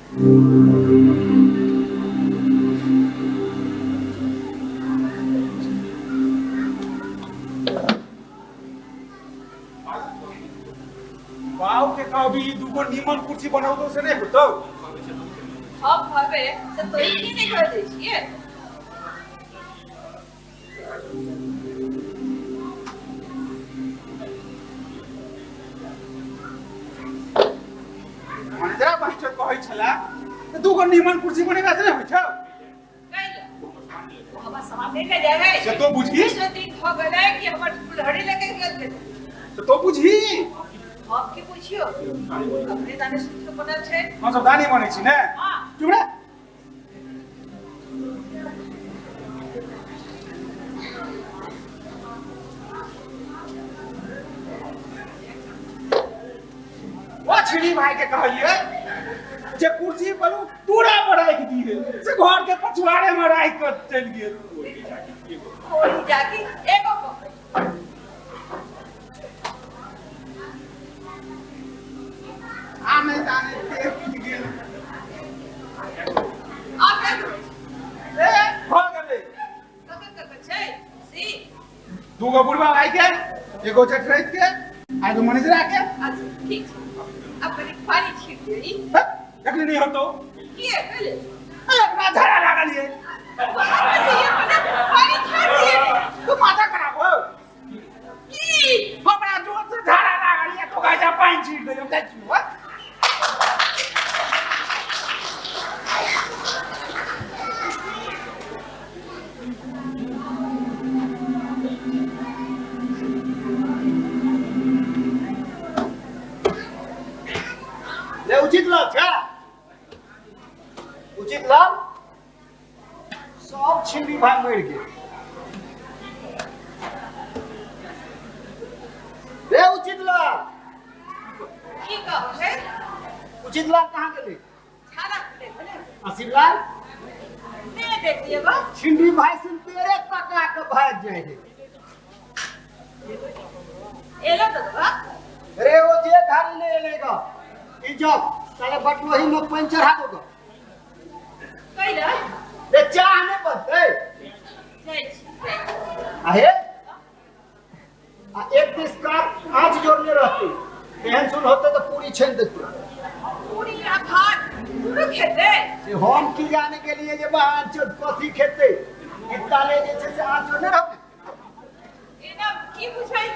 बाऊ के कहबी दूगो नीमन कुर्सी बनाउ से नहीं होतौ। हम कहबे से तोही की नहीं कर दै छियै। मैनेजरा बहिन कहै छला तऽ दूगो नीमन कुर्सी बनेबा से नहीं होइ छौ। कैला हमर सामान नहीं ले जाए है से तो बुझही। विश्व दिन भ गेलै कि हमर कुल्हड़ी लेके गेल थे। तो तो बुझही। हम की पुछियो अपने दाने सुख बनल छै। हम सब दानी बनै छी ने। हां चुप रे। ओ छिड़ी भाई के कहलिए जे कुर्सी पर तूरा पर राखि दिए से घर के पछुआरे में राखि के चलि गेल। ओही जाकी एगो पकड़ आने जाने के पीट गेल। आ के ए भ गेलै। ककर ककर छै सी दूगो बुढ़वा भाई के एगो चठरैत के आ एगो मैनेजरा के। अच्छा ठीक छै अब कनी पानी छीट देली। एखनी नहीं होतो। किए भेलै? अपना झड़ा लागल ये। पानी छाट दिए। तू माथा खराब हो की हमरा जोर से झाड़ा लागल ये तो गाजा पानी छीट दे हम जाइ छी। ले उचित लाल छा उचित लाल सब छिंदी भाई मर गेल। रे उचित लाल की कहू है? उचित लाल कहाँ गेलै? छाला खुले भेलै। आ शिवलाल ने देखलिए बा छिंदी भाई सुन पेरे तका के भाग जाय है। एलो तो बा रे ओ जे घारी ने एलेगा इज्जत साले बटलोही में पानी चढ़ा दोगे। कैला रे चाह नहीं बनते जाइ छी। आहे आ एक this का आँच जोड़ने रहती एहन सुन होते तो पूरी छेन देते। पूरी आ भात दुनू खेते से हम की जाने के लिए जे बहान चोद कथी खेते इतना ले जे छै से आँच जोड़ने रहते। एना की बुझाई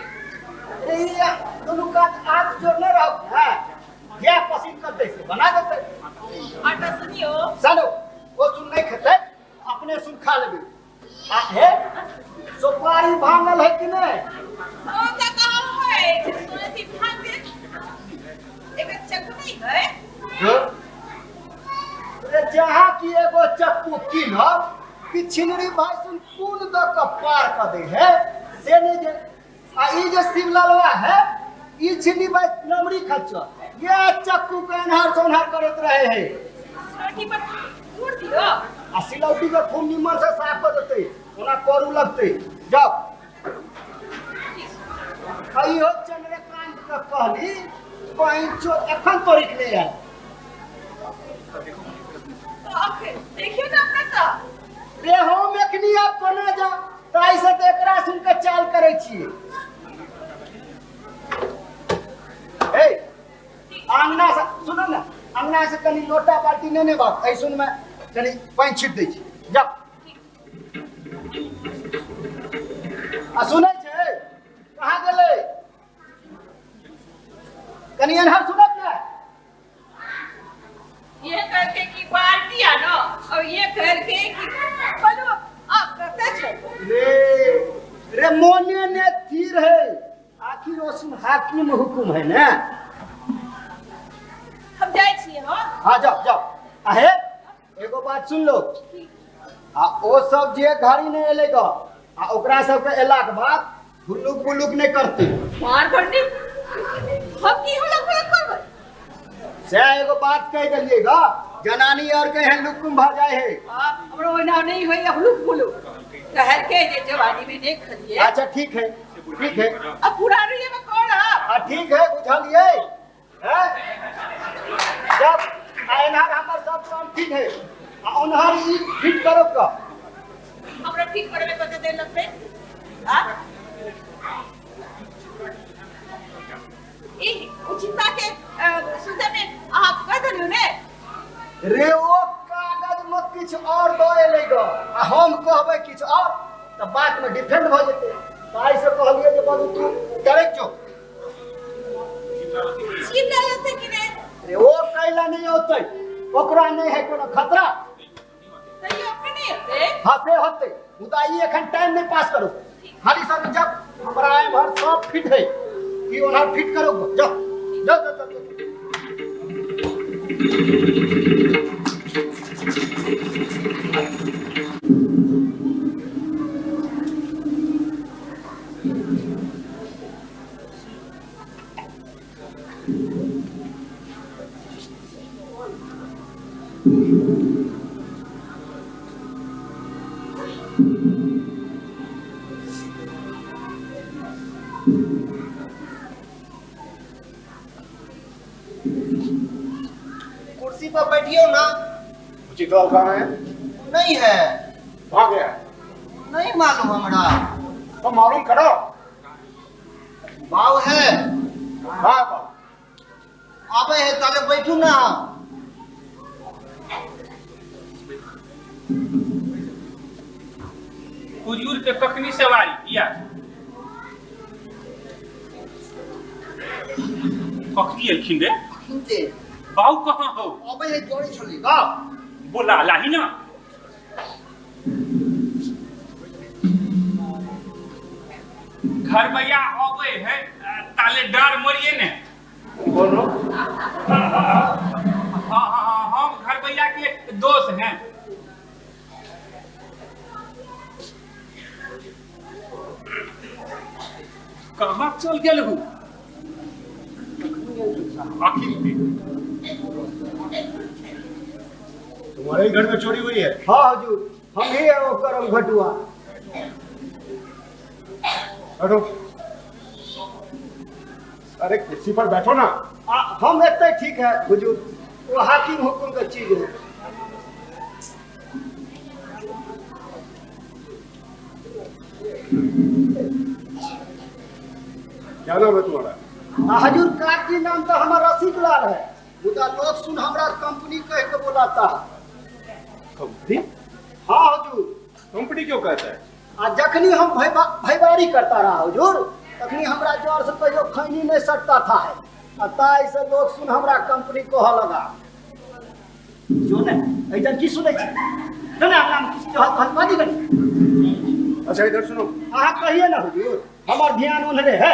रे ई दुनू का आँच जोड़ने रहो। हां क्या पसंद करते से बना देते। आटा सुनियो चलो वो सुन नहीं खेते अपने सुन खा लेबे। आ हे सुपारी भांगल है कि नहीं? ओ का कहा है सुने थी भांग दे एक चक्कू नहीं है। रे जहां की एगो चक्कू किनब कि छिनरी भाई सुन कून द के पार कर दे है से नहीं जे आ ई जे शिवलालवा है ई छिनरी भाई नमरी खच्चर ये चक्कू के एनहार सोनहार करत रहे है। सिलौटी पर गुड़ दियो आ सिलौटी के खूब निमन से साफ कर देते ओना करू लगते। जाओ इहो चंद्रकांत के कहली पैंचो एखन तोरिक नहीं आयल। तो आखिर देखियो ना अपना ता रे हम एखनी आप कोना जा ताई से त एकरा सुन के चाल करै छियै। ए आंगना से सुनो ना अंगना से कनी लोटा बाल्टी नेने बाप ऐ सुन में कनी पानि छीट दै छी जा। आ सुनै छै कहाँ गेलै कनी एनहर सुनत ना। ये करके की बाल्टी आनो और ये करके की बोलो आप करते छो। रे रे मोने ने तीर है आखिर ओसुन हाकिम हुकुम है ना। हम जाइ छी। हां हां जाओ जाओ। आहे एगो बात सुन लो आ ओ सब जे घड़ी नहीं एलेगा आ ओकरा सब के एला के बाद हुल्लुक बुलुक नहीं करते। मार करनी हम की हुल्लुक बुलुक करबै से एगो बात कह देलिएगा जनानी और के हैं लुकुम भ जाए है। हां हमरो ओना नहीं होई हुल्लुक बुलुक कहर के जे जवानी में नहीं खलिए। अच्छा ठीक है ठीक है अब पूरा रही में कौन है? हां ठीक है बुझलिए हैं जब आ एनहर हमर सब काम ठीक है आ ओनहर ई फिट करो का। हमरा ठीक करे में कते देर लगतै? हां ई उचिता के सुते में अहाँ कह देलियो ने? रे ओ कागज में किछु और दऽ एलै ग आ हम कहबै किछु और तऽ बात में डिफेंड भऽ जेतै। ताहि से कहलियै जे बाबू तू डरैत जो। शिवलाल होतै कि नहि? रे ओ कैला नहीं होतै, ओकरा नहीं है कोनो खतरा। तैयो अपने नहीं होतै? हाँ से होतै, मुदा ई एखन टाइम नहीं पास करू। खाली सब जब हमरा एम्हर सब फिट है कि ओनहर फिट करो। जाओ जाओ जाओ जाओ। कुर्सी पर बैठियो ना। उचितलाल कहाँ है? नहीं है। कहाँ गया? नहीं मालूम हमरा। तो मालूम करो। बाव है। हाँ बाव आवे है, ताले बैठू ना। हुजूर के कखनी सवारी किया? कखनी एलखिन रे? अखिन बाऊ कहाँ हो? अबे है जोड़ी छली गा। बोला लाही ना। घर भैया आवे है ताले डर मरिए ने। बोलो। हाँ हाँ हम घर भैया के दोस्त हैं। कहाँ चल गेल हूँ? आखिर तुम्हारे घर में चोरी हुई है? हाँ हुजूर, हम ही है वो करम घटुआ। बैठो। अरे कुर्सी पर बैठो ना। हम इतना ठीक है हुजूर, वो हाकिम हुकुम का चीज है। क्या नाम है तुम्हारा? हजूर काकी नाम तो हमारा रसिक लाल है, मुदा लोग सुन हमरा कंपनी कह के बुलाता है। कंपनी? हाँ हुजूर। कंपनी क्यों कहता है? आ जखनी हम भैबारी करता रहा हुजूर, तखनी हमरा जोर से कहियो खैनी नहीं सटता था है, आ ताई से लोग सुन हमरा कंपनी कह लगा। जो ने ऐजन की सुनै छी ना हमरा किछ कहत बाजी गनी। अच्छा इधर सुनो। अहाँ कहिए ना हुजूर, हमार ध्यान उन्हरे है।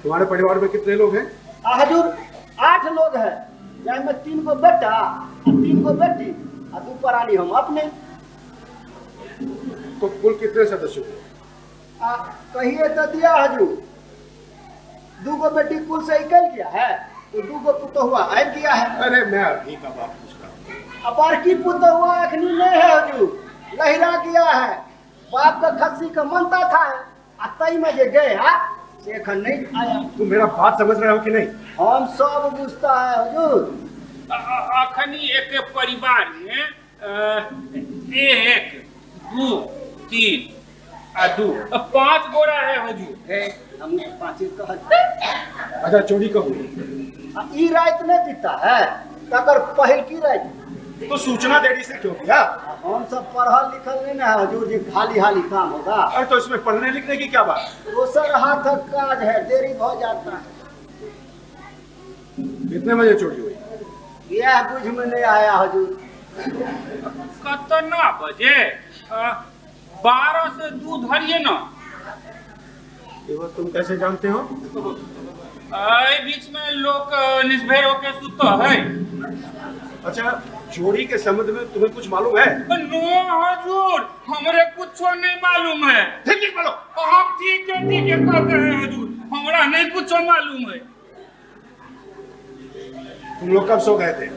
तुम्हारे परिवार में कितने लोग हैं? हजूर 8 लोग हैं, जिसमें 3 गो बेटा और 3 गो बेटी और 2 प्राणी हम अपने। तो कुल कितने सदस्य हुए? कहिए तो दिया हजूर, 2 गो बेटी कुल से निकल गया है तो 2 गो पुतहुआ आबि गया है। अरे मैं अभी का बात पूछ रहा हूँ। अब बड़की पुतहुआ अखनी नहीं है हजूर, लहरा गया है। बाप का खस्सी का मनता था आ तई में जे गया से एखन नहीं आया। तुम मेरा बात समझ रहे हो कि नहीं? हम सब बुझता है हुजूर। अखनी एक परिवार में 1 2 3 आ 2 5 गोरा है हुजूर। है हम 5 कहत। अच्छा चोरी कब हुई? ई रात नहीं बीता है तकर पहल की रात। तो सूचना देरी से क्यों किया? हम सब पढ़ल लिखल नहीं ना है हुजूर जी, खाली हाली काम होगा। अरे तो इसमें पढ़ने लिखने की क्या बात? दोसर हाथक काज है, देरी हो जाता है। कितने बजे चोरी हुई? यह बुझ में नहीं आया हुजूर। कतना बजे? 12 से 2 धरिए ना। ये बात तुम कैसे जानते हो? बीच में लोग निस्भेर होके सुता है। अच्छा चोरी के संबंध में तुम्हें कुछ मालूम है? नो हुजूर, हमरे कुछ नहीं मालूम है। ठीक ठीक बोलो। हम ठीक है कहते हैं हुजूर, हमरा नहीं कुछ मालूम है। तुम लोग कब सो गए थे?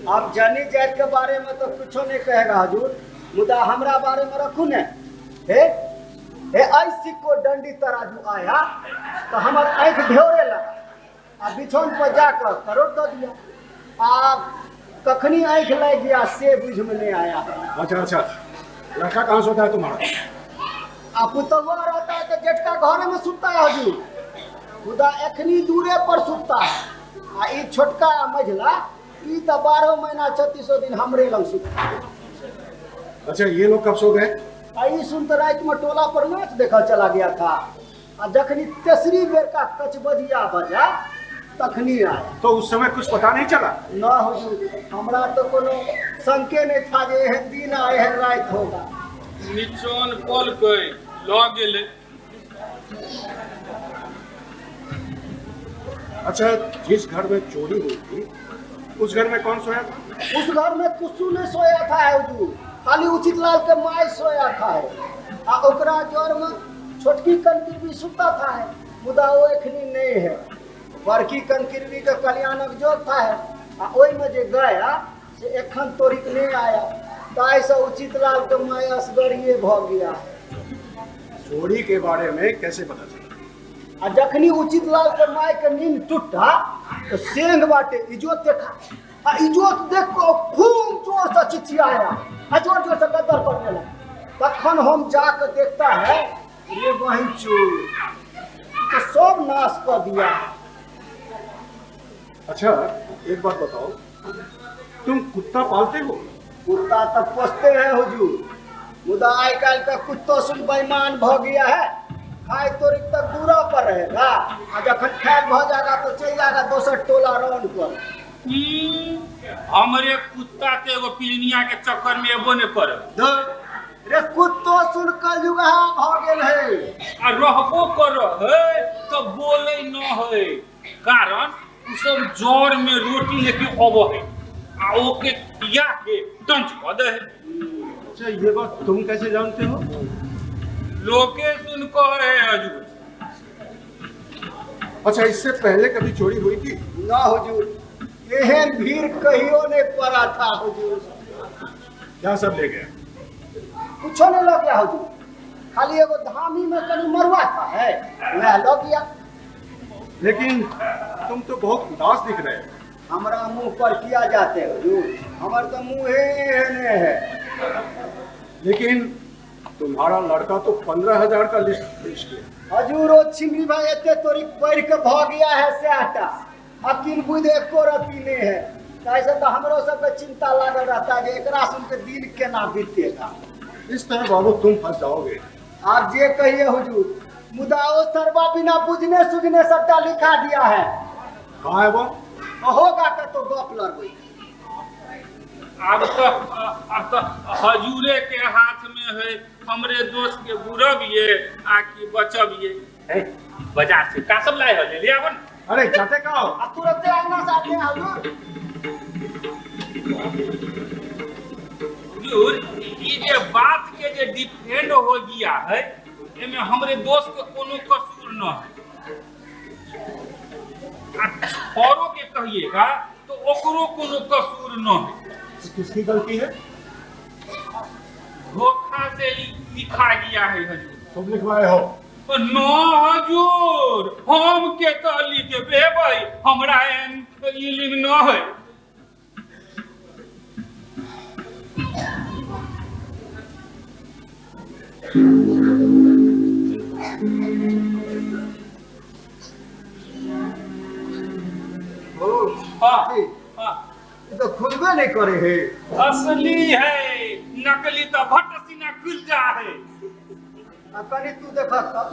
आप जानी जात के बारे में तो कुछ नहीं कहेगा हुजूर, मुदा हमरा बारे में रखू ने। हे हे ऐसी को डंडी तराजू आया तो हमार आँख ढेरे लगा आ बिछौन पर जाकर करोड़ दे दिया। आ कखनी आँखि लागि गया से बुझ में नहीं आया। अच्छा अच्छा, लड़का कहाँ सोता है तुम्हारा? आ पुतहुआ रहता है तो जेठका घर में सुतता है हजूर, मुदा एखनी दूरे पर सुतता है। आ ई छोटका मझला ई तो 12 महीना 36 दिन हमरे लग सुतता है। अच्छा, ये लोग कब सो गए? आ ई सुन तो रात में टोला पर नाच देखा चला गया था, आ जखनी तेसरी बेर का कचबजिया बजा तखनी आया। तो उस समय कुछ पता नहीं चला? ना हुजूर, हमरा तो कोनो शंके नहीं था जे एहन दिन आ एहन रात होगा। निचोन पल गए ल गेलै। अच्छा, जिस घर में चोरी हुई थी उस घर में कौन सोया था? उस घर में कुछ नहीं सोया था हुजूर, खाली उचित लाल के माय सोया था है। आ ओकरा जर में छोटकी कनकिरबी सुता था है, मुदा वो एखनी नहीं है। बड़की कनकिरबी के कल्याणक जोग था है, आ ओहि में जे गया से एखन तोरिक नहीं आया, ताहि से उचित लाल के माय असगरिये भ गया। चोरी के बारे में कैसे पता चला? आ जखनी उचित लाल के माय के नींद टूटा तो सेंग बाटे इजोत देखा, आ इजोत देख के खूब जोर से चिचियाया आ जोर जोर से गद्दर करने लगा। तखन हम जाके देखता है रे बहिन चोर तो सब नाश कर दिया। अच्छा, एक बात बताओ, तुम कुत्ता पालते हो? कुत्ता तो पोसते हैं हुजूर, मुदा आइ काल्हि का कुत्तो सुन बेईमान भ गया है, खाए तोरी तक दूरा पर रहेगा आ जखन खायल भ जाएगा तो चल जाएगा दोसर टोला रौन पर। हमरे कुत्ता के एगो पिलनिया के चक्कर में एबो ने करे। रे कुत्तो सुन कलयुगा भ गेल है। आ रहबो कर है तो बोले न है, कारण उ सब जर में रोटी लेके अबो है आ ओके पिया के टंच क दे है। अच्छा, ये बात तुम कैसे जानते हो? लोके सुन कह रहे हैं हजूर। अच्छा, इससे पहले कभी चोरी हुई थी? ना हुजूर, एहन भीड़ कहियो नहीं पड़ा था हुजूर। क्या सब ले गया? कुछो नहीं लग गया हुजूर, खाली एगो धामी में कनी मरुआ था है वह लग गया। लेकिन तुम तो बहुत उदास दिख रहे हो। हमरा मुंह पर किया जाते हुजूर, हमार तो मुंह एहने है। लेकिन तुम्हारा लड़का तो 15,000 का लिस्ट पेश किया। हजूर, ओ छिमरी भाई एते तोरी पढ़ के भ गया है से आटा अकिल बुद्धि एको रत्ती नहीं है, ऐसे तो हमरो सबके चिंता लागल रहता है एकरा सुन के दिन केना बीतेगा। इस तरह बाबू तुम फंस जाओगे। आप जे कहिए हुजूर, मुदा ओ सरबा बिना बुझने सुझने सबटा लिखा दिया है। कहाँ है वो? होगा का तो गप लड़बै। अब तो हजूरे के हाथ में है, हमरे दोस्त के बुरबिए आ कि बचबिए। बाजार से का सब लाए हो ले लिया अपन। अरे जाते कहाँ हो? तुरंत आना साथ में हजूर। हजूर, ई जे बात के जे डिफेंड हो गया है एमे हमरे दोस्त के कोनो कसूर न है। आ छोरो के कहिएगा तो ओकरो कोनो कसूर न है। किसकी गलती है? धोखा से लिखा गया है हजूर। तुम लिखवाए हो? न हजूर, हम के तो लिखे भाई, हमरा एहन इल्म न है। हाँ, हाँ। तो खुलबे नहीं करे है। असली है, नकली तो भट्ट सीना खुल जा है। कनी तू देखा तब।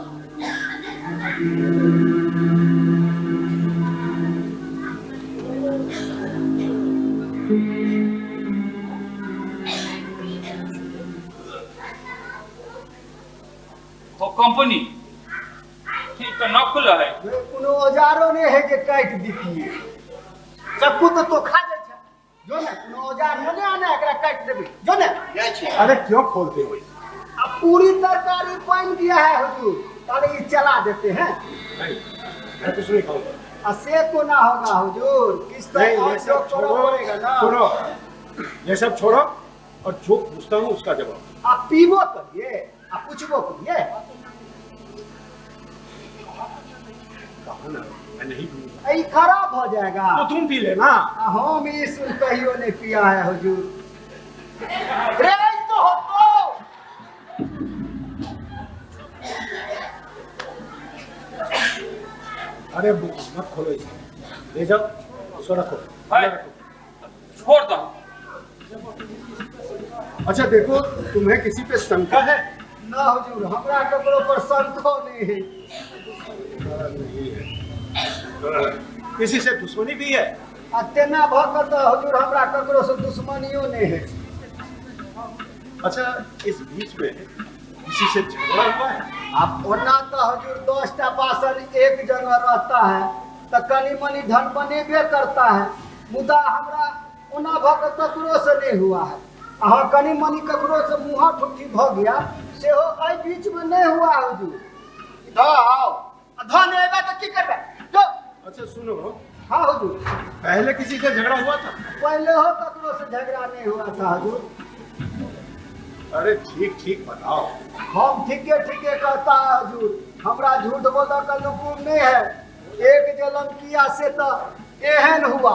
हो कंपनी ठीक तो न खुल है। कोनो औजारो नहीं है जे काटि दितिए। चक्कू तो खा जाय छै। जो ने कोनो औजार न आने एकरा काटि देबै। जो ने। अरे क्यों खोलते हो? अब पूरी तरकारी बन गया है हुजूर, ताले ये चला देते हैं। नहीं, मैं कुछ नहीं खाऊंगा। असे को ना होगा हुजूर, किस तरह ये सब छोड़ो पड़ेगा ना। सुनो, ये सब छोड़ो और जो पूछता हूँ उसका जवाब। आप पीवो करिए, आप पूछबो करिए। कहा ना मैं नहीं पीऊंगा। ये खराब हो जाएगा। तो तुम पी लेना। हम ये सुन कहियो नहीं पिया है हुजूर। रे तो हो तो अरे मत खोलो इसे, ले जाओ उसको, रखो छोड़ दो। अच्छा देखो, तुम्हें किसी पे शंका है? ना हुजूर, हमरा ककरो पर शंका नहीं है। नहीं है। किसी से दुश्मनी भी है? तेना भऽ तो हुजूर हमरा ककरो से दुश्मनियो नहीं है। अच्छा, इस बीच में किसी से झगड़ा हुआ है? आप ओना तो हुजूर 10टा बासन एक जगह रहता है तो कनी मनी धन बनेबे करता है, मुदा हमरा ओना भऽ के ककरो से नहीं हुआ है। अहाँ कनी मनी ककरो से मुँह ठुठी भऽ गया सेहो एहि बीच में नहीं हुआ हुजूर। धो धन एबे तो की करबे? तो अच्छा सुनो। हाँ हुजूर। पहले किसी से झगड़ा हुआ था? पहले हो ककरो से झगड़ा नहीं हुआ था हुजूर। अरे ठीक ठीक बताओ। हम ठीके ठीके कहता है हुजूर, हमरा झूठ बोलने का लुकुम नहीं है। एक जन्म किया से तो एहन हुआ,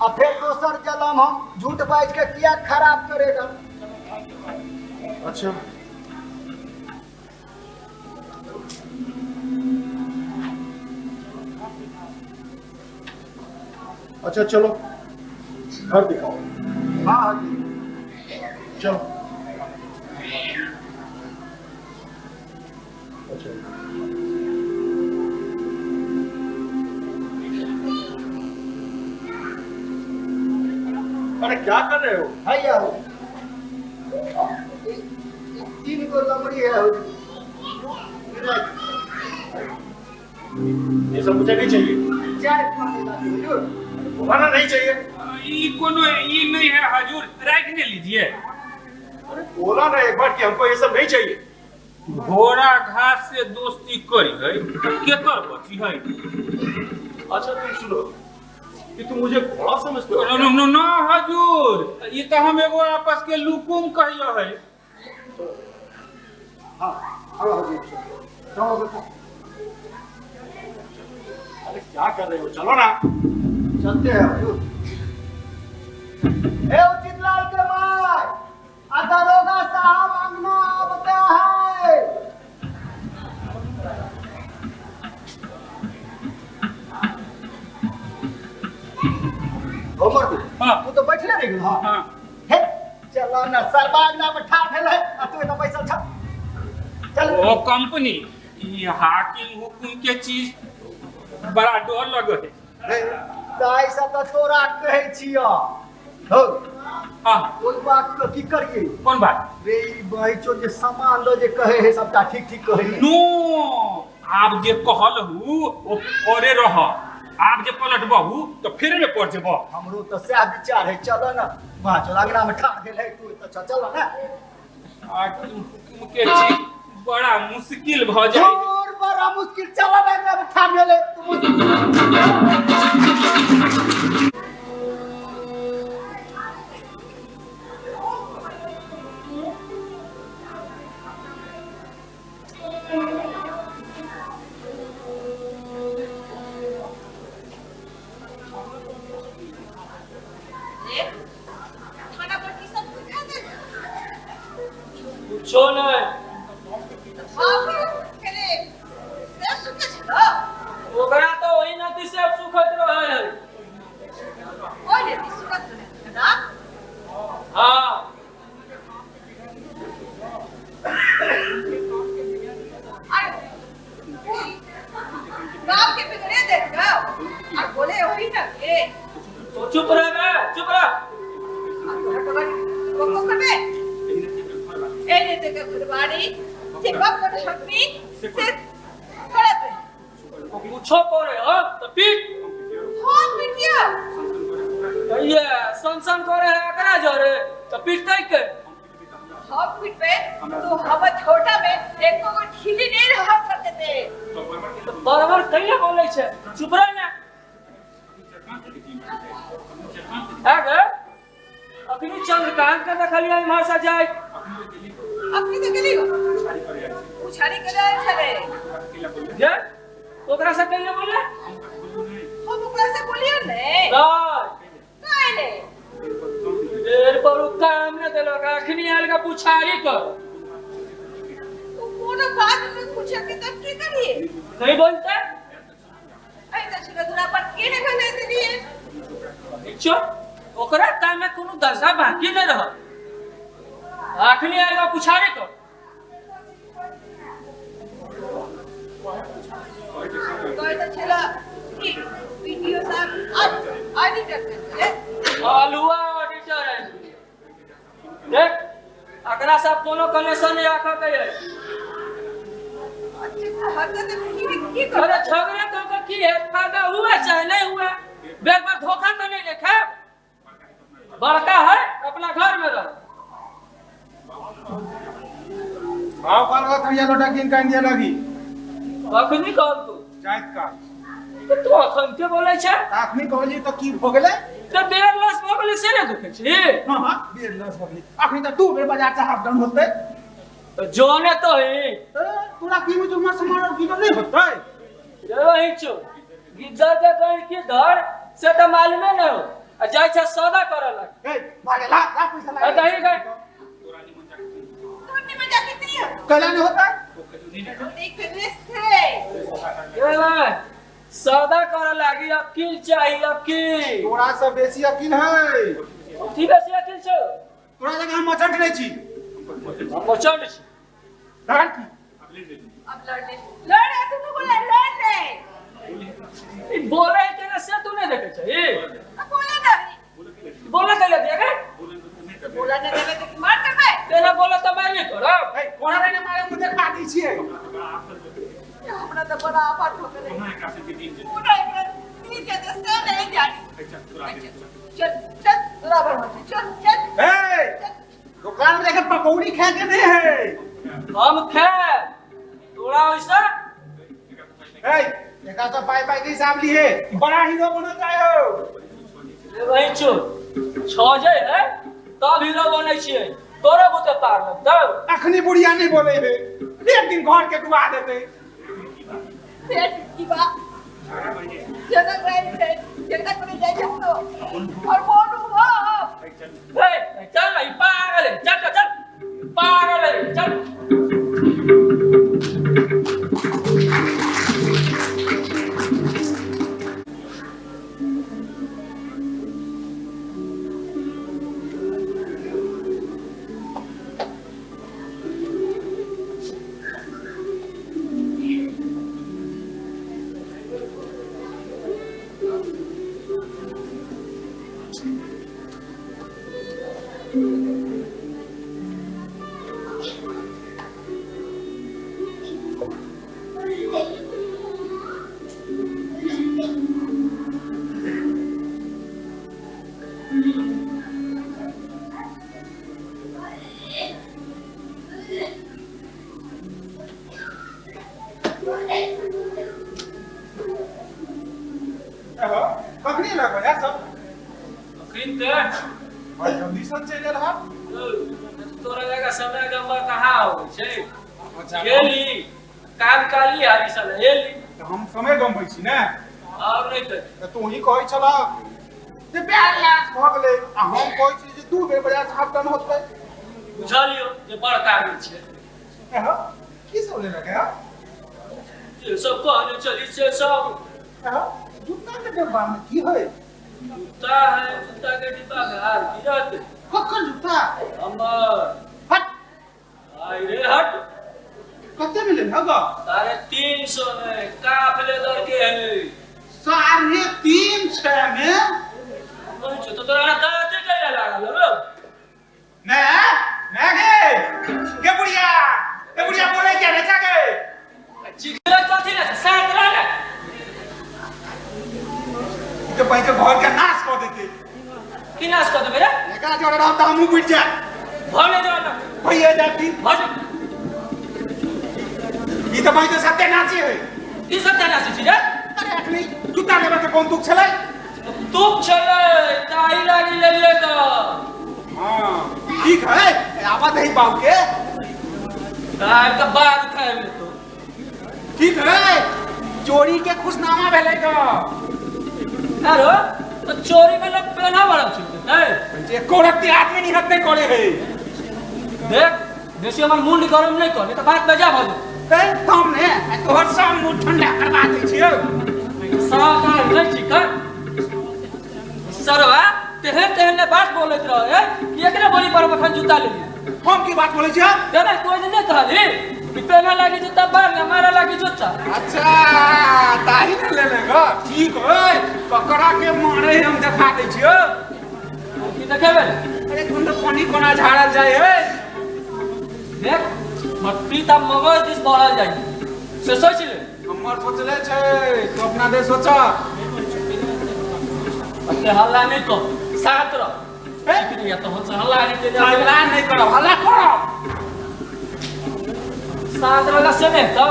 और फिर दोसर जन्म हम झूठ बाज के किया खराब करेगा। अच्छा अच्छा चलो घर दिखाओ। हाँ जी चलो। अच्छा अरे क्या कर रहे हो? भैया हो 3 गो लमड़ी है। ये सब मुझे नहीं चाहिए। चाय पानी लाती हुजूर। खाना नहीं चाहिए। ये कोनो ये नहीं है हजूर, राख ने लीजिए। अरे बोला ना एक बार कि हमको ये सब नहीं चाहिए। घोड़ा घास से दोस्ती करी है केकर बची है। अच्छा तुम सुनो कि तुम मुझे घोड़ा समझते हो? नो नो नो हजूर, ये तो हम एगो आपस के लुकुम कहियो है। हां हां हजूर चलो बेटा। अरे क्या कर रहे हो, चलो ना। चलते हैं हजूर। ए उचित लाल के भाई, दरोगा साहब अंगना आवता है। हाँ। तू तो बैठले रह गेल। हां हां हे चलो ना सरबा अंगना में ठाड़ भेल है आ तू एता बैसल छ। चल ओ कंपनी ई हाकिम हुकुम के चीज बड़ा डर लगे है। ताई से तो तोरा कहै छियो। हो हां कोई बात के की करिए? कौन बात? रे ई बहिचो जे सामान दो जे कहे है सबटा ठीक ठीक कहे है। नो आप जे कहलहु ओ करे रह, आप जे पलटबहु तो फिर में पड़ जेबो। हमरो तो सएह विचार है। चलो ना वहां चल अंगना में ठाड़ गेल है तू तो चल ना। हाकिम हुकुम के चीज बड़ा मुश्किल भ जाए। और बड़ा मुश्किल। चल ना अंगना में ठाड़ गेल है तू मुश्किल। कुछो नहीं। ओकरा तो ओही नदी से अब सुखत रहे है। ओही नदी सुखत रहे ना? हाँ। अरे बाप के बिगड़े देख गए और बोले ओही ना के। तो चुप रह बे, चुप रह। को करबे एने ते के घरवाड़ी जे बाप के हकनी से करत रहे। कुछो करे हो तो पीट। हां पीटियो। ये सन करे है एकरा जरे तो पीटतै के। हम पीटबे तो हम छोटा में एको गो ढीली नहीं रह सकते थे। तो बराबर कहिया बोलै छै, चुप रह ना। अगर अखनी चंद्रकांत के देखलियै इम्हर से जाय। अखनी तो गेली उछारी करे आयल छलै। जे ओकरा से कहियो बोले हम ओकरा से बोलियो ने नहीं नहीं ने देर पर उ काम न देलक अखनी आयल का पुछारी कर उ कोनो बात में पूछे के तब की करिए नहीं बोलते ऐ त छुरा पर के ने भेले देलिए चो ओकरा टाइम में कोनो दशा बाकी नहीं रह अखनी आयल का पुछारी कर कहै त छला कि वीडियो साहब ऑडिटर के आलुआ ऑडिटर है देख अकरा सब कोनो कनेक्शन नहीं राखा के है अच्छा हद त की की अरे झगड़े तो का की है फायदा हुआ चाहे नहीं हुआ बेर बार धोखा तो नहीं देखा बड़का है अपना घर में रह भाव काल का थरिया लोटा किन कान दिया लगी अखनी कहल तू जाइत का तू अखन के बोलै छै अखनी कहली त की भ गेलै त बेर लस भ गेलै से ने दुखै छी हां हां बेर लस भ गेलै अखनी त दू बेर बाजार से हाफ डाउन होतै त जोने तो ही तोरा की में जुमा सामान और की नहीं होतै रही छो गिद्दर के कहीं की धर से त मालूमे न हो आ जाइ छै सौदा करऽ लग ए भागे ला ला पैसा ला आ दही गए तोर निमन जाके नहीं हो कला नहीं होता एक रिस्क है ए सौदा करऽ लागी अकील चाहिए अकील तोरा से बेसी अकील है की बेसी अकील छौ तोरा जगह हम मचंड नहीं छी हम मचंड छी लड़ की अब लड़ ले लड़ ऐसे तो बोला लड़ ले ई बोले के ना से तू नहीं देखे छै अब बोला नहीं बोले के ले देखे बोला नहीं देवे तो मार देबे तेना बोले त मैं नहीं करब ए कोना नहीं मारे मुझे खा दी छिए हमरा त बड़ा आफत हो गेलै पूरा एकरा ठीक है तो से नहीं जानी चल चल बराबर हो चल चल ए दुकान में जाके पकौड़ी खा के नहीं है हम खाए तोरा वैसा ए एकरा तो पाई पाई के हिसाब लिए बड़ा हीरो बनल जाय हो रे वही चो छ जे है तब हीरो बनै छियै तोरा बुते पार लगतौ अखनी बुढ़िया नहीं बोले हे एक दिन घर के डुबा देते सेठ की बात जगह गए थे जगह करे जाय छै तो और बोलू हो ए चल ना ई पागल है चल चल पागल है चल कखनी लगो यार सब अखन ते भाई जल्दी से चलि रहा तोरा जगह समय गंवा कहाँ होइ छै गेली काम काली हारी सल एली त हम समय गमबै छी ने और नहीं त त तू ही कहै छला जे बेर लास भ गेलै आ हम कहै छी जे दू बेर बाजार से हाफ डाउन होतै बुझलियो जे बड़ काबिल छै ए हो की सब लेलक है जे सब कहने चली से सब ए हो जूता के डिब्बा में की है जूता है जूता के डिब्बा में हार की रहते कखन जूता हमर हट आई रे हट कते मिले हगा 350 में काफले दर के है 350 में नहीं छो तो तोरा दाते के लागल हो ने ने गे बुढ़िया के बुढ़िया बोले क्या रे छा गे चिकरा कथि ना साथ रह ना के भाई के घर के नाश कर देते की नाश कर देबे रे एकरा जोड़े रहब त हमहू बुझ जा भले जा ना भैया जाती भज ई त भाई के सत्यानाशी है ई सत्यानाशी छी रे अरे अखनी जूता लेबे के कोन दुख छलै दुख छलै ताई लागी लेलियै त हां ठीक है आवा दही बाबू के ताई के बाद खाएब तो ठीक है चोरी के खुशनामा भेलै ग। अरे तो चोरी में लोग पेना बड़ा छी नहीं एको रत्ती आदमी निहत नहीं करे है। देख बेसी हमर मुंड गरम नहीं कर, नहीं तो बात बजा भ जेतै। तम ने तोहर सब मुंह ठंडा करवा दै छियौ। साका नहीं छी कर सरवा तेहन तेहन ने बात बोलैत रहे कि एकरे बोली पर अखन जूता ले। हम की बात बोलै छियै? दादा कोई नहीं कहली कि पेना लागी जूता बार ना मारा लागी जूता। अच्छा ताही ने ले लेगा ठीक है, पकड़ा के मारे हम देखा दै छियौ। की देखेबे? अरे तुम तो पानी कोना झाड़ल जाय है। देख मट्टी त मगज दिस बढ़ल जाय से सोच ले। हमर सोचले छै तू अपना दे सोचा। अते हल्ला नहीं कर, शांत रह। ए तो हम हल्ला नहीं कर, हल्ला नहीं करब, हल्ला करब। शांत रह से नहीं तो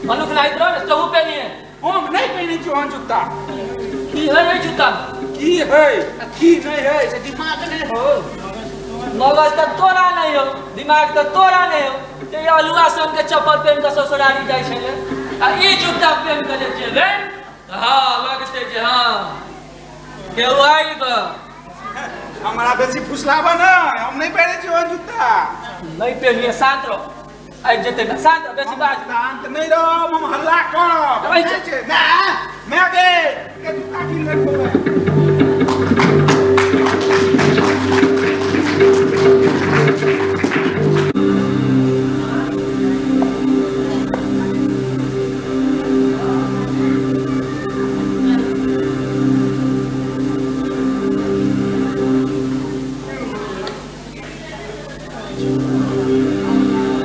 मनुख नहीं रह तू पहनिए। हम नहीं पहनै छी ओहन जूता। की है ये जूता? की है आ की नहीं है से दिमाग नहीं हो। मगज त तोरा नहीं हो, दिमाग त तोरा नहीं हो। ते अलुआ सन के चप्पल पहन के ससुरारी जाय छले आ ई जूता पहन के जे चले हां लगते जे हां केहू आइल ग। हमरा बेसी फुसलाबा ना, हम नहीं पहनै छी ओहन जूता। नहीं पहनिए, शांत रह। आबि जेतै ना, शांत रह, बेसी बाज शांत नहीं रहब, हम हल्ला करब। छै ना मैं गे के जूता किन लेलको।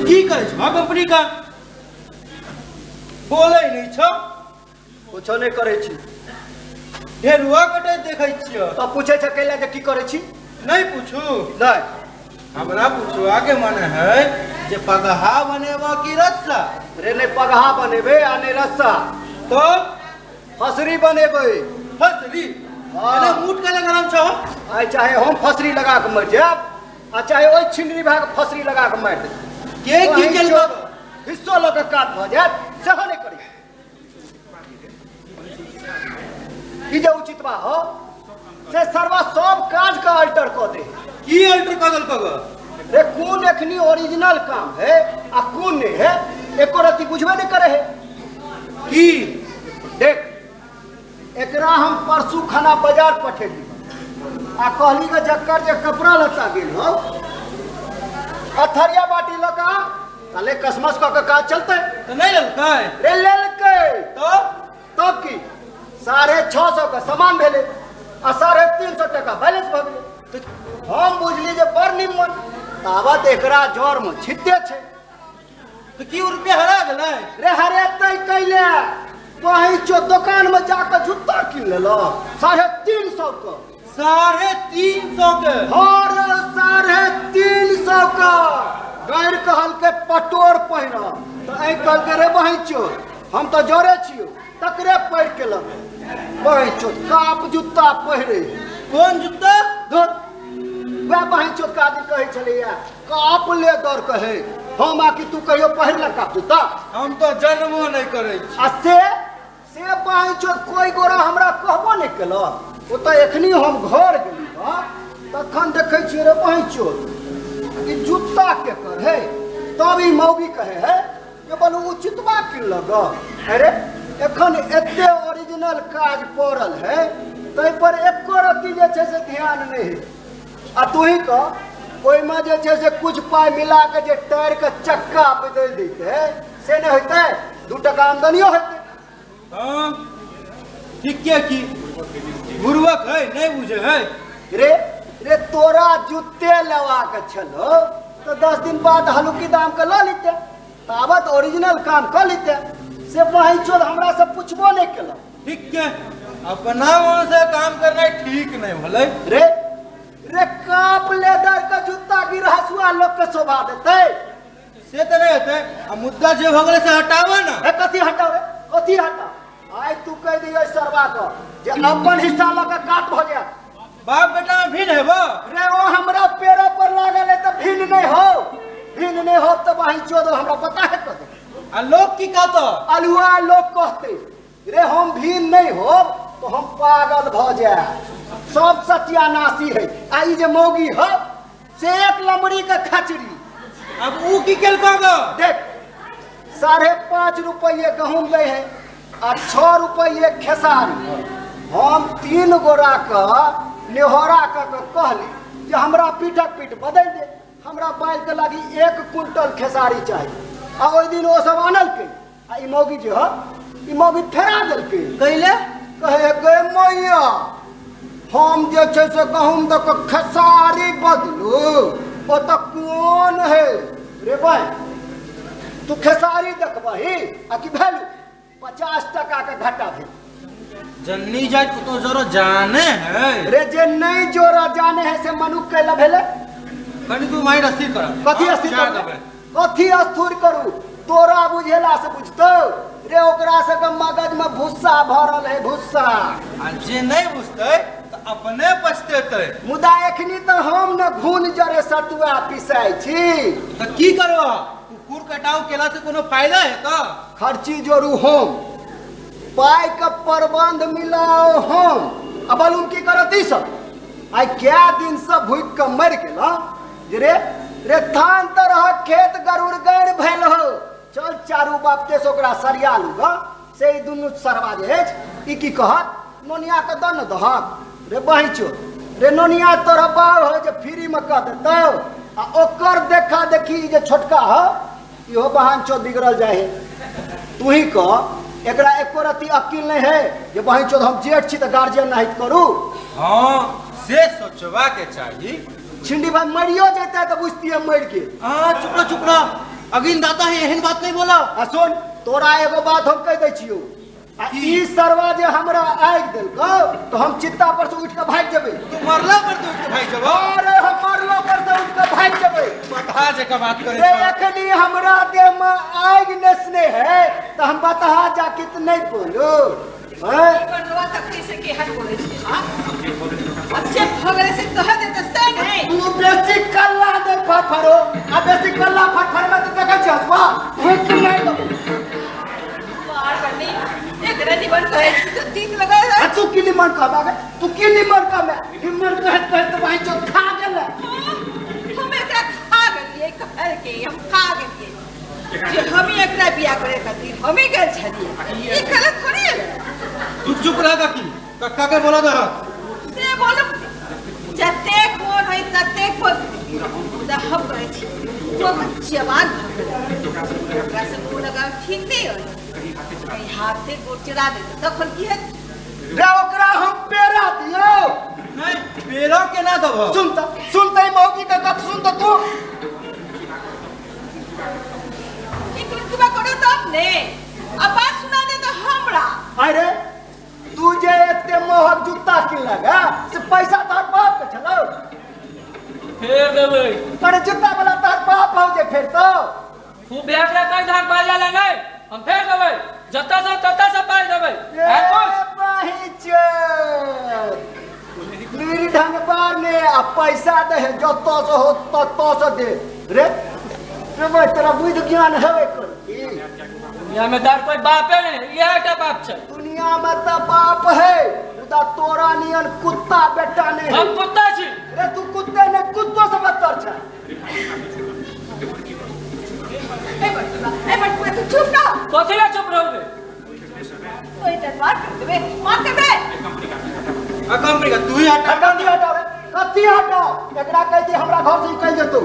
की करै छौ कंपनी का? बोलै नहीं छौ। कुछो नहीं करै छी। ढेरुआ कटै देखै छियौ। तो पूछै छ कैला जे की करै छी? नहीं पूछू। नहीं हमरा पूछुआ के मन है जे पगहा बनेबा की रस्सा? रे नहीं पगहा बनेबे आ नहीं रस्सा, तो फसरी बनेबे। फसरी? हाँ। एना मूठ के गरम छौ? आइ चाहे हम फसरी लगा के मर जायब आ चाहे ओहि छिनरी भाग फसरी लगा के मारि दे। के की केलको? हिस्सो लऽ के कात भऽ जायत सेहो नहि करी। ई जे उचित बा हो से सरवा सब काज के अल्टर कऽ दे। की अल्टर कऽ देलको ग? रे कोन एखनी ओरिजिनल काम है आ कोन नहीं है एको रत्ती बुझबे नहीं करे है। की? देख एकरा हम परसू खाना बाजार पठेली आ कहली के जक्कर जे कपड़ा लत्ता गेल हो अथरिया बाटी लऽ कऽ ताले कसमस कऽ के काज चलते। तो नहीं लेलकै? रे लेलकै। तो तब की 650 के सामान भेलै आ 350 टका बैलेंस भऽ गेलै। तो हम बुझली जे बड़ निम्मन, तावत एकरा जर में छिद्दे छै। तो की रुपया हरा गेलै? रे हरेतै कैले? वही चो दुकान में जाके जूता किन लेलक 350 के। 350 के? हाँ रे 350 के। गैर कहलकै पटोर पहिरब तो एहि कहलकै रे बहिं चोर हम तो जरे छियौ, तकरे पहिर के लग बहिं चोर काप जूता पहिरे। कोन जूता? धुर वएह बहिं चोर के आदमी कहै छलैया काप ले दर कहे। हम आकि तू कहियो पहिरलक काप जूता? हम तो जन्मो नहीं करै छी। आ से बहिं चोर कोई गोरा हमरा कहबो नहीं केलक। ओ तऽ एखनी हम घर गेली हँ तखन देखै छियै रे बहिं चोर ई जूता के कर है। तब ई मौगी कहे है जे बोलू उचितबा किन लग। अरे एखन एते ओरिजिनल काज पड़ल है ताहि पर एको रत्ती जे छै से ध्यान नहीं है। आ तूही कह ओहिमे जे छै से कुछ पाइ मिला के जे टायर के चक्का बदलि दैते से नहीं होइतै? 2 टका आमदनियो होइतै। हाँ ठीक के की बुड़बक है नहीं बुझे है। रे रे तोरा जूते लेवा के छलो तो 10 दिन बाद हलुकी दाम के लऽ लेते, तावत ओरिजिनल काम कऽ लेते। से वही चोर हमरा से पूछबो नहीं केलक। ठीक के अपना मन से काम करना ठीक नहीं भले। रे रे काप लेदर के जूता गिरहसुआ लोग के शोभा देते से तो नहीं होते। आ मुद्दा जे भऽ गेलै से हटाबऽ ना। ए कथी हटावे? कथी हटा? आइ तू कहि दियौ सरवा के जे अपन हिस्सा लऽ के काट भऽ जायत। बाप बेटा में भिन्न हेबो? रे ओ हमरा पेड़ पर लागल है तऽ भिन्न नहीं हो, भिन्न नहीं हो तऽ बहिं चोदो हमरा पता है कथी। आ लोग की कहतो? अलुआ लोग कहते रे हम भीन नहीं हो तो हम पागल भ जाए। सब सत्यानाशी है। आ ई जे मौगी हो से एक लमड़ी के खचड़ी। अब ऊ की केलको गो? देख 5.5 रुपये गहूम ले है आ 6 रुपये खेसारी। हम 3 गोरा के नेहोरा के कहली जे हमरा पीठक पीठ बदल दे, हमरा बाइल के लागी 1 क्विंटल खेसारी चाहिए। आ ओहि दिन ओ सब आनलकै आ ई मौगी जे ह ई मौगी फेरा देलकै। कैले? कहे गे मैया हम जे छै से गहूम दऽ के खेसारी बदलू ओ तऽ कोन है रे भाई, तू खेसारी देखबही आ कि भैलू 50 टका के घाटा भेल। जन्नी जाय तो जरो जाने है रे, जे नहीं जोरा जाने है से मनुख कैला भेले। कनी तू माइंड अस्थिर कर। कथी अस्थिर कर? कथी अस्थिर करू? तोरा बुझेला से बुझतो रे, ओकरा से के मगज में भुस्सा भरल है भुस्सा। आ जे नहीं बुझतै त अपने पछतेतै। मुदा एखनी त हम न घून जरे सतुआ पिसाइ छी। त की करबो? कुकुर कटाव केला से कोनो फायदा है त? खर्ची जोड़ू हम, पाई के प्रबंध मिलाओ हम। अब मालूम की करत ई सब? आइ क्या दिन से भूख के मर गेल जे रे रे थान तरह खेत गरुड़ गैर भेल हो। चल चारू बाप के ओकरा सरिया लूगा से ई दुनू सरवा जे अछि ई की कहत नोनिया के दन दहक रे बहिचो रे नोनिया तोरा बाप हो जे फ्री में कह देतौ। आ ओकर देखा देखी जे छोटका हो इहो बहान चो बिगड़ल जाए है। तू ही कह एकरा एको रति अकिल नहीं है जे बहिचो हम जेठ छी त गार्जियन नहीं करू। हाँ से सोचवा के चाहिए। छिंडी भाई मरियो जेता तो बुझती है मर के। हाँ चुप रहो चुप रहो, अगिन दाता है एहन बात नहीं बोला। आ सुन तोरा एगो बात हम कह दै छियौ, आ ई सरवा जे हमरा आगि देलकौ तो हम चित्ता पर से उठ के भागि जेबै। तू मरला पर से उठ के भागि जेबौ? अरे हम मरलो पर से उठ के भागि जेबै। बता जे का बात करे रे, एखनी हमरा देह में आगि नेसने है त हम बतहा जाके त नहीं बोलू। हैं बनवा तकली से केहन बोलै छै? हां अब जे भगले से कह दे त से नहीं। तू बेसी कल्ला दे फटफरो आ बेसी कल्ला फटफर में त देखै छी हसवा भूख मारि देबौ। मार बनी एकरा निमन कहै छी त तीत लगै है। आ तू की निमन कहबा गे? तू की निमन कहबे? निमन कहत कहत त भाई चो खा गेलै। हम एकरा खा गेलियै कह के हम खा गेलियै जे हम एकरा बियाह करे खातिर हमी गेल छलियै। ई गलत थोड़ी है। तू चुप रह काकी, कक्का के बोला दह से बोलो जतेक मोन है ततेक बोल। मुदा हम कहै छी तो जवान भऽ गेलै ओकरा से मुँह लगाव ठीक नहीं है। कहीं हाथे गोड़ चढ़ा देते तखन की है रे? ओकरा हम पेरा दियौ। नहीं पेरा केना देबौ? सुन त सुन त ई मौगी के गप सुन त तू। ई कुटुबा करो तब ने अब बात सुना दे तो हमरा। अरे तू जे एते महग जूता किनलक है से पैसा तोहर बाप के छलौ? फेर देबै। अरे जूता वाला तोहर बाप हौ जे फेर तो तू ब्याह कहि धान बाजा ले नहीं हम फेर देबै, जतऽ से ततऽ से पाइ देबै। लूरि ढंग बार ने आ पैसा दे है जतऽ से हो ततऽ से दे रे। रे भाई तोरा बुद्धि ज्ञान हेबे करी। दुनिया में तार कोई बापे नहीं, इएह एकटा बाप छै। दुनिया में त बाप है मुदा तोरा नियन कुत्ता बेटा नहीं। हम कुत्ता छी रे? तू कुत्ते नहीं कुत्तो से बदतर छै। ए बटुआ ए बटुआ तू चुप रह। कथी ला चुप रहू रे? कोई त मार देबे मार देबे। आ कंपनी का तू ही हटा। हटा दी हटा रे कथी हटा? एकरा कह दे हमरा घर से निकल जेतौ।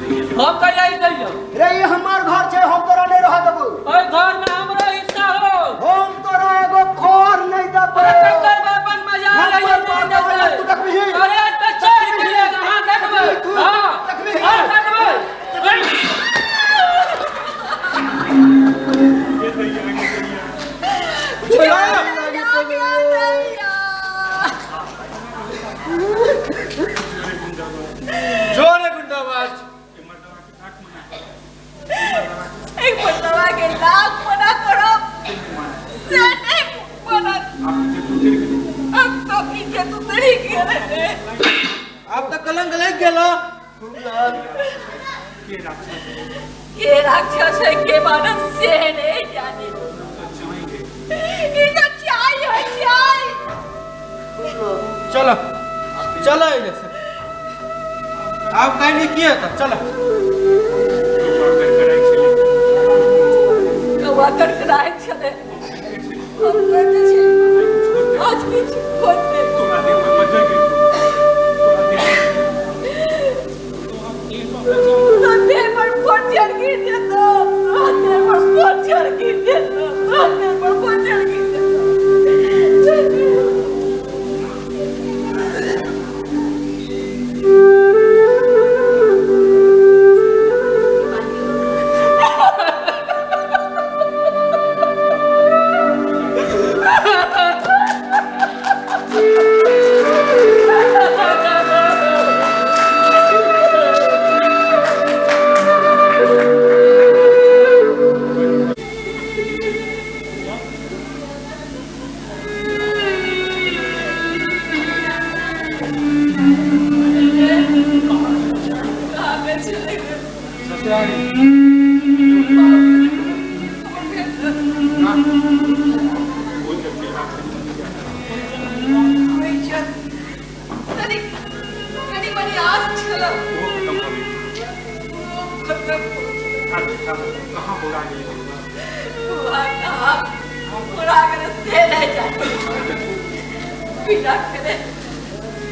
हम कहिया निकल जाऊ रे? ई हमर घर छै, हम तोरा नहीं रह देबौ। ओइ घर में हमरो हिस्सा हो। हम तोरा एगो खोर नहीं देबौ। ककर बापन मजा लइयो नहीं देबै। तू देखबिही? अरे त चढ़ गेलै हां देखबै। हां देखबिही? हां देखबै। जोरे गुंडाबाज एक बटुआ के लाख मना करो से नहीं बनत। अब तो इज्जत उतरी गेलै। अब त कलंक लग गेलो। के राक्षस है के मानव से नहीं जाने। ई तऽ चाय है चाय। चलो चलो एने से आब कहीं किए तऽ चलो। कौआ करकराइ छलै। हम कहैत छी आज किछु होतै। तोरा देह पर मजर गेल, तोरा देह तोरा देह पर पत्थर गिर जेतौ, तोरा देह पर पत्थर गिर जेतौ, तोरा देह पर पत्थर गिर जेतौ। कनि मनि आस छल, ओ खत्म। कहाँ बोला गेलै? पूरा गेलै से नहि जानि। बिना खेले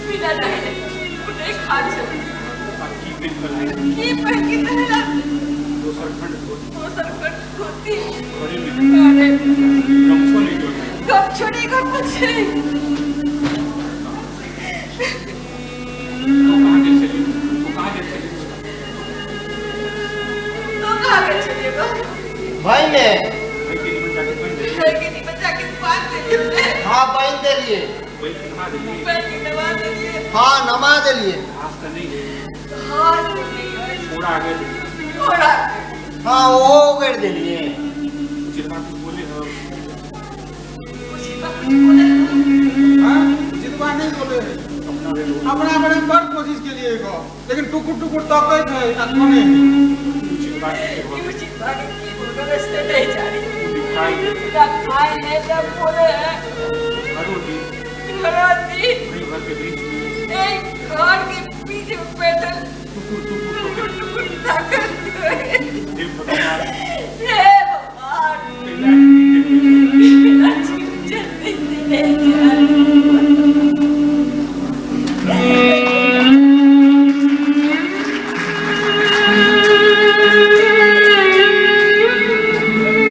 बिना नहेले ओ नहि खा छलै। की बिल बनाई? की पहिन के? दोसर खंड धोती। दोसर खंड धोती। घरे में अरे गमछो नहीं जोड़ना? गमछो नहीं घर पर छै। तो कहाँ गेल छली? तो कहाँ गेल छली? तो कहाँ गेल छलियै गो? भाई ने भाई के निमन जाके बन देली? भाई के निमन जाके बांध देलियै। हाँ, बांध देलिए। वही के नहा देली? भाई के नहा देलियै। हाँ, नमा देलिए। घास तऽ नहीं है? घास तऽ नहीं है। थोड़ा गेल? थोड़ा। हाँ, वो उगड़ देलिए। जितना कुछ बोले हो? उचितवा कुछ बोले? हाँ, जितवा नहीं बोले। अपना भेल। अपना बड़े बड़ कोशिश के लिए गो, लेकिन टुकुर टुकुर तकैत है आ कोने है। उचितवा के ई उचितवा के की बोलबे से नहीं जानी। दिखाई ना खाए है ना बोले है। घरो दी। घरो दी। वही घर के बीच में। एक घर के पीछे बैठल टुकुर टुकुर टुकुर टुकुर ताकत है। हे भगवान, हे भगवान। कैला